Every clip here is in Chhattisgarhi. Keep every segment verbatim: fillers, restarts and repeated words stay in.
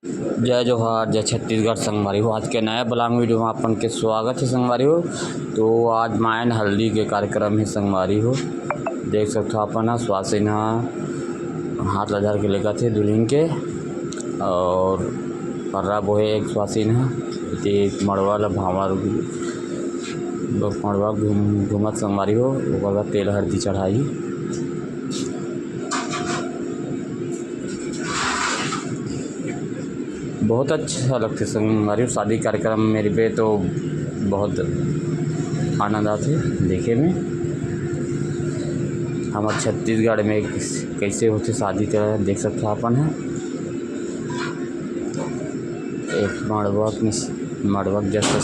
जय जोहार, जय छत्तीसगढ़ संगवारी हो। आज के नया vlog video में अपन के स्वागत है संगवारी हो। तो आज मायन हल्दी के कार्यक्रम है संगवारी हो। देख सकथो अपन ह सुवासिन ह हाथ ला धर के लेगत हे दुल्हिन के, और पर्रा बोहे एक सुवासिन ह, ते मड़वा ला भांवर मड़वा घूम-, घूमत संगवारी हो, ओकर बाद तेल हरदी चढ़ाई। बहुत अच्छा लगथे संगवारी हो, शादी कार्यक्रम में रहिबे तो बहुत आनंद आथे देखे में। हमर छत्तीसगढ़ में कइसे होथे शादी, तेला देख सकथो अपन ह। एक मड़वा के, मड़वा के just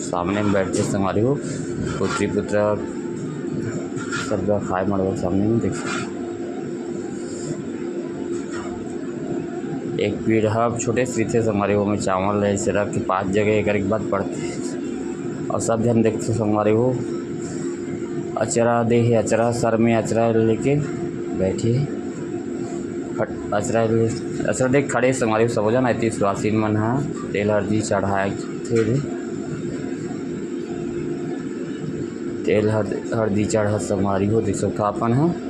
सामने में बैठथे संगवारी हो, पुत्री पुत्रा सब ला खाए मड़वा के सामने में देख सकथो। एक पीढ़ा छोटे से रहिथे संगवारी हो, ओमे चावल ऐसे रख के पाँच जगह एकर एक बात पड़थे। और सब झन देखथे संगवारी हो, अचरा दे हे, अचरा सर में अचरा लेके बैठे हे। खट-, अचरा ले, अचरा दे खड़े संगवारी हो, सबो झन एती सुवासिन मन ह तेल हरदी चढ़ाए थे। तेल हर-, हरदी चढ़त संगवारी हो, देख सकथो अपन ह।